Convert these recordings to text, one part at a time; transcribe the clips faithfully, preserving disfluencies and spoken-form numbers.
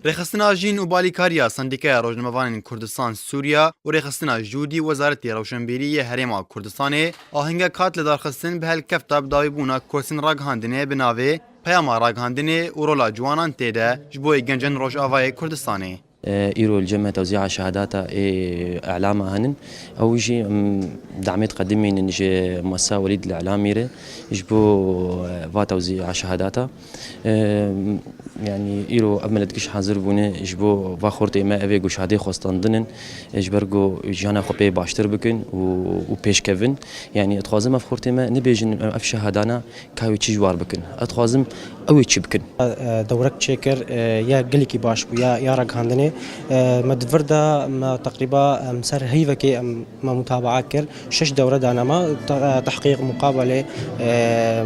Rêxistina Jîn û Balîkariya Sendîkaya Rojnamevanên Kurdistan Sûriya û rêxistina Jûdî Wezaretê Rewşenbîrî yê Herêma Kurdistanê ahengek hat lidarxistin bi helkefta bi dawîbûna kursên ragihandinê bi navê Peyama Ragihandinê û rola ciwanan tê de ji bo yê gencên Rojavayê Kurdistanê. Îro li cem me tewzîa şehadata ê îlama henin. Ew jî em damê diqedimînin ji Muessesa Welîd li Îlamî re ji bo, e, va tewzîa şehadata. E, yanî îro ev milet giş hazir bûne ji bo va xortê me evê ku şehadê xwestandin in, e, ji ber ku jiyana xwe pê baştir bikin û, û pêşkevin. Yanî dixwazim ev xortê me nebêjin, e, ev şehadana ka wê çi ji war bikin. Ez dixwazim ew ê çi bikin. Dewrek çêkir, e, ya gelekî baş bû, ya, ya ragihandinê. E, me di vir de me teqrîba, em ser heyvekê em, me mutabaa kir. Şeş dewre dane me, te-, e, tehqîq, muqabelê, e,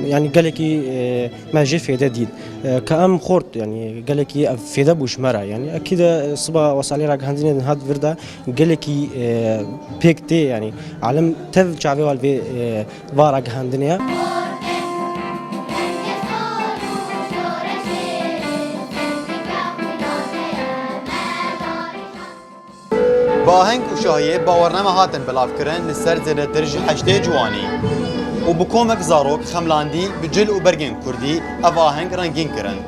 yanî gelekî, e, me jê fêde dît. E, ke em xort, yanî gelekî ev fêde bû ji me re. Yanî ekî de, e, siba wesalê ragihandinê hat vir de gelekî, e, pêk tê, yanî alim tev çavê wal vê, e, va ragihandinê ye. Bi aheng û şahiyê bawername hatin belavkirin li ser zêdetir ji heştê ciwanî û bi komek zarok xemlandî bi cil û bergên kurdî ev aheng rengîn kirin.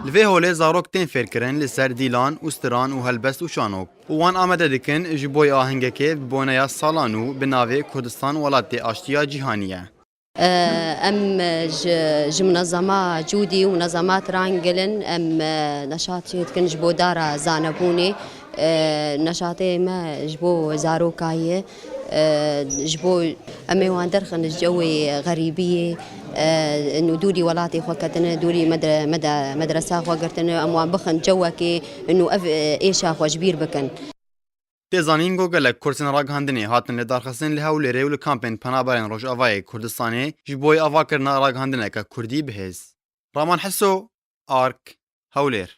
Li vê holê zarok tên fêrkirin li ser dîlan û stiran û helbest û şanok. û wan amade dikin ji bo yê ahengekê bi boneya salan û bi navê Kurdistan welatê aştiya cîhanî ye. Em ji, ji munezema Cûdî û munezemat Rangilin em neşat çê dikin ji bo dara zanebûnê. Neşatê me ji bo zaroka ye. Ji bo em ê wan derxin ji cewê xerîbiyê, nû dûrî welatê xwe ketine, dûrî medre-, mede-, medresa xwe girtine, em wan bixin cewekê, nû ev êşa xwe ji bîr bikin. Tê zanîn ku gelek kursên ragihandinê hatin lidarxistin li Hewlêrê û li kampên penaberên Rojavayê Kurdistanê ji bo yê avakirina ragihandineke kurdî bihêz. Raman Heso, Ark, Hewlêr.